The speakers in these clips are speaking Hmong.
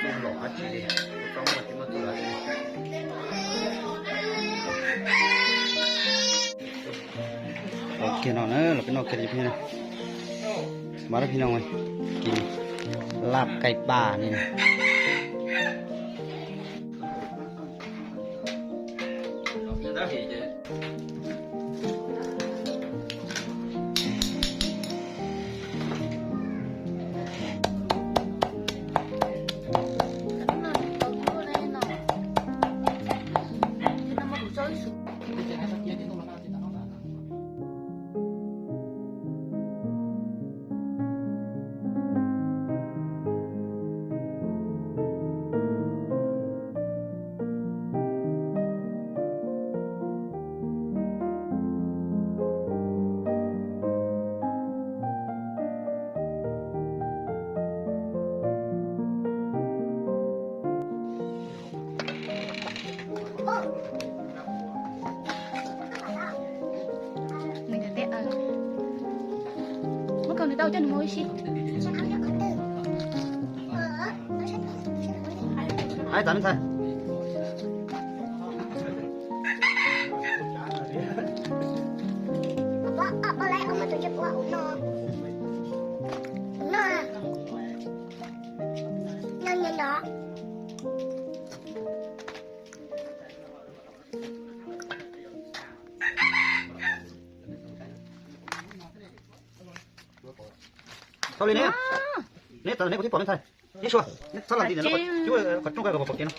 Los dab tsi li, tsis muaj tsis muaj txuj dab tsi li. Los kiag no na, los peb noj kiag li peb na. Mas dab peb no, laj kaib paj li na. Muab kaus ntawd tau coj nws mus ua si. Ai, txav me ntxhais. Tau li ne, neb txav neb kuv twb pom me ntxhais. Neb sua, neb txhob lam li ntawd, cub qhov rooj koj kom pom kev no.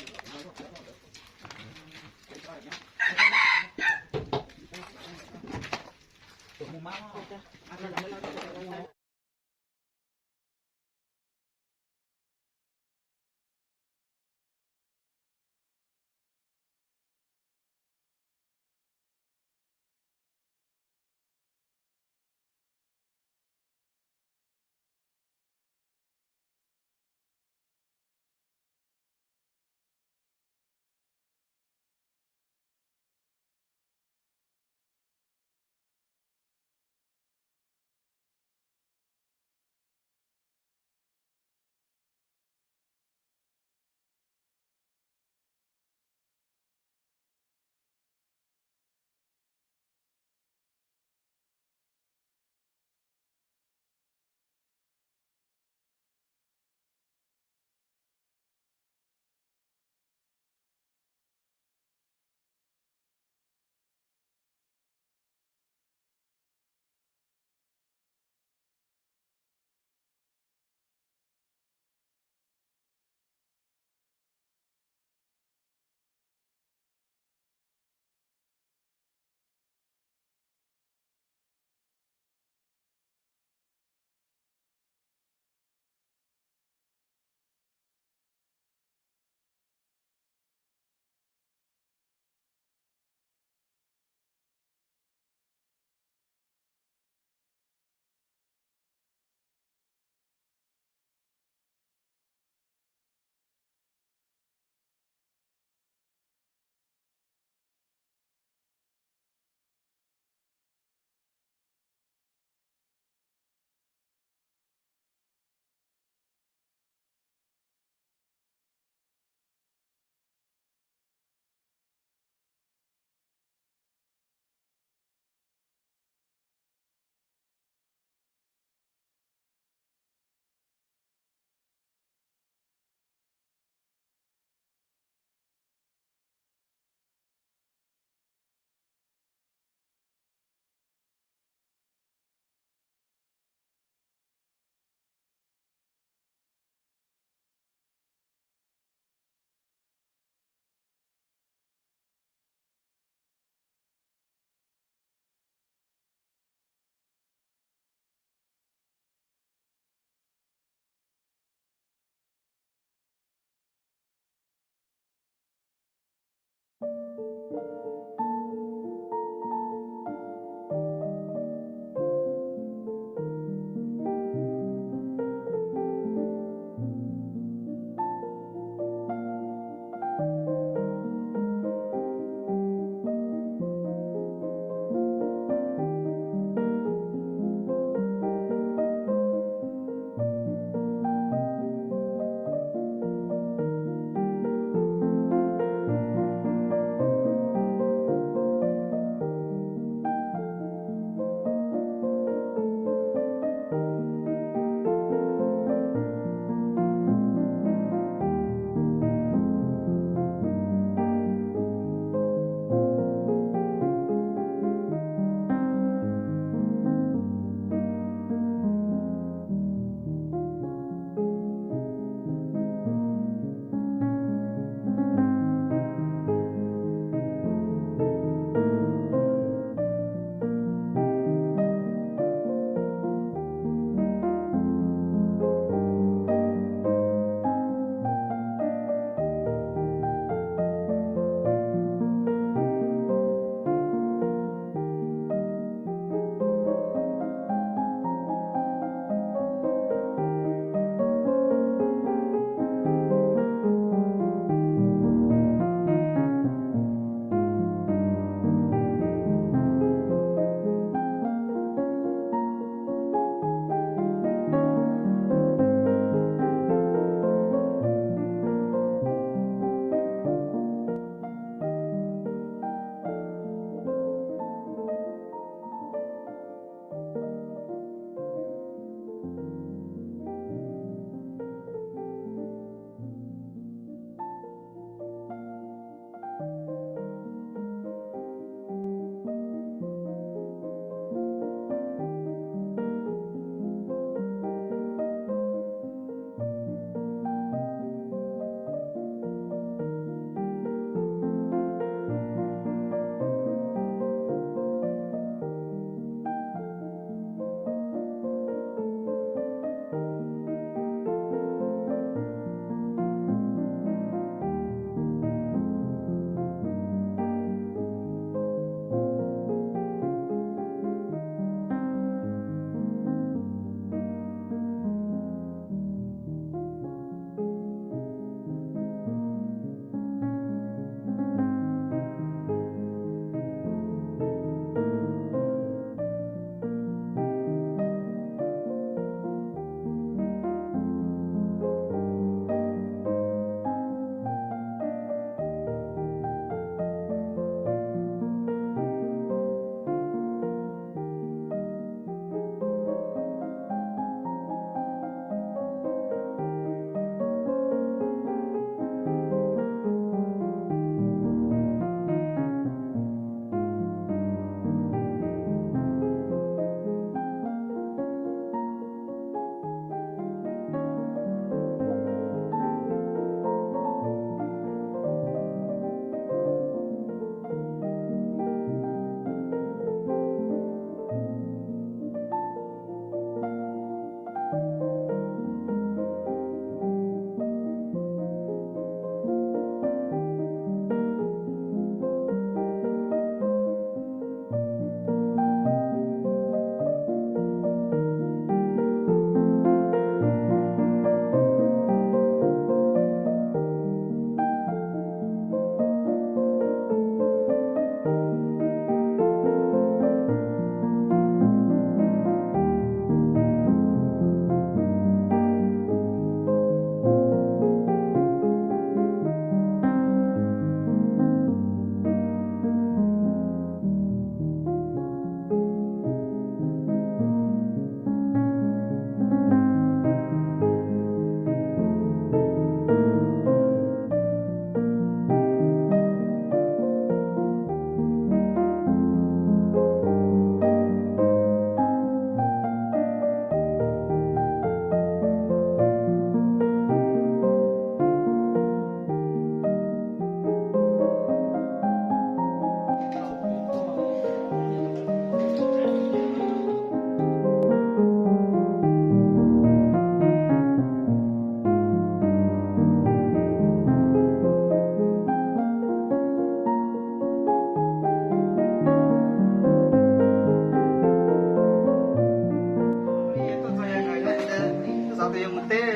Mus teb,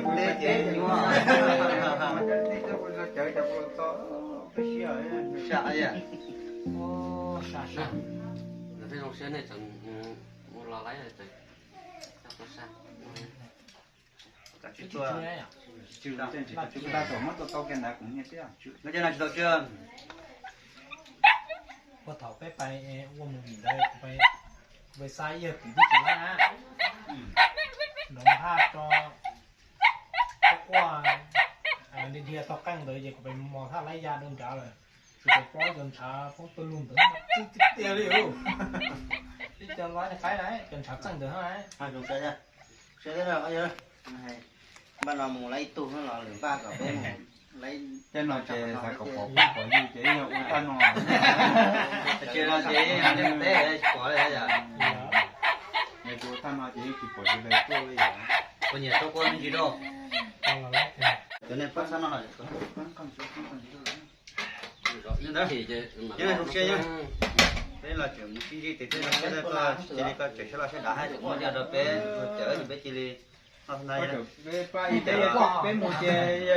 mus teb ces nyuaj. Sam, sam, lawv thiaj zoo siab nej tseem mus los laib tseem. Tsis tau, tsis tau, muab tau tau kiag ntawd kuv niag thiab. Ua thaum peb pais ua movie ntawd, pais xa ib yawg kwv tij tsis laib na, nrov haj tso, quaj quaj, dhia dhia tog qeej ntawd ces kuv pais mos thaj laib ya rau nrad lawm. Tsis pais paub cov ntshav poob tuj lug ntawd tiag tiag li. Ib co laib qaib na, cov ntshav txeej ntawd na. Npaj no mus laib ib tug los lwm npaj kom peb mus laib. Tej no ces xav kom pom peb pom yus ces ib yam ua thaj no. Ces no ces tsis pom li yom. Tus thaj no ces yeej tsis pom yus li tuaj li yom. Kuv nyiam rau kua me ntsis rau. Cov nej pab xab no los zoo siab. Peb los tseem mus sib ntsib tes peb zoo siab tuaj, cia li koj tseem sab los sab dav hais tias muaj coj rau peb cawv ces peb cia li no na. Peb mus ces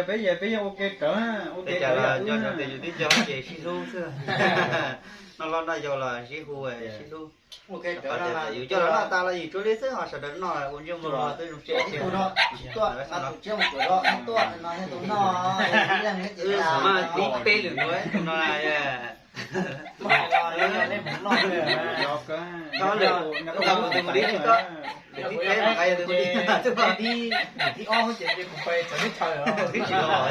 peb yeej, peb yeej ua ke rawv, ua ke rawv yam ub. Yus tib co ces sib hlub xwb. Noj loj noj yau los sib hu sib hlub. Yus coj los noj tas los yus tsuas li xwb ho sawv daws noj ua ntsej muag los twb zoo siab tiag. Wb mas tib peb lwm ntua tus no. Tau lwm, tau tus mus dib tsis tau. Lwm thib peb mas nqa yog tus mus dib. Thib ob ces kuv pais txawv teb chaws, twb tsis los.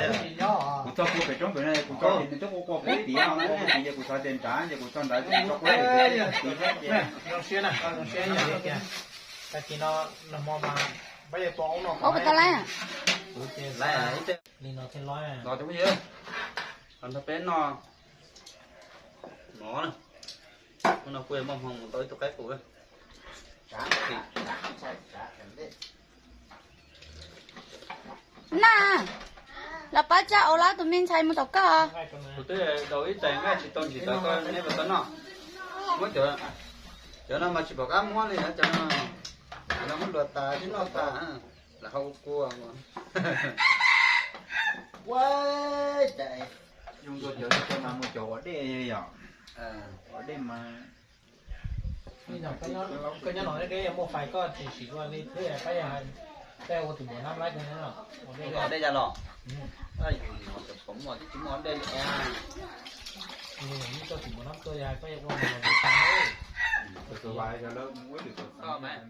Kuv txog pua pem roob pem no kuv txog ces nws twb quaj quaj kuv tiav no na, ces kuv xav tias nrad ces kuv txog nrad ces kuv txog quaj kuv tiav thiab ces. Zoo siab na, zoo siab yog tias tag kis no nag hmo mas pab yog tua aub no. Li no thiaj los. Los cov phooj ywg, los nrog peb noj mov na. Hnub no kuj yuav muaj hmoo mus tau ib tug qaib qus. Na, los pab tsa ua lab tus me ntxhais mus tom koj. Kuv twb daus ib tais nqaij tsis tau ntsis tau koj neb puas tau noj? Muab cov, cov no mas tsis pom qab muab li, cov no, cov no muab luas tas thiab noj tas. Lawv ho ua kua. Ua cas zoo dua cov no mas mus cov ua dej yom. Ua dej mas koj nyob no deb deb muaj fais koj tsis sim ua li thiab pab yog peb ua tus muam nab laib koj nyob no. Ua dej los? Yus no cov pom muaj twb tsis muaj dej li. Yus txoj tus muam nab tuaj yog pab yog ua mus los tus vas yog lawv mus ua tus tuam xeev.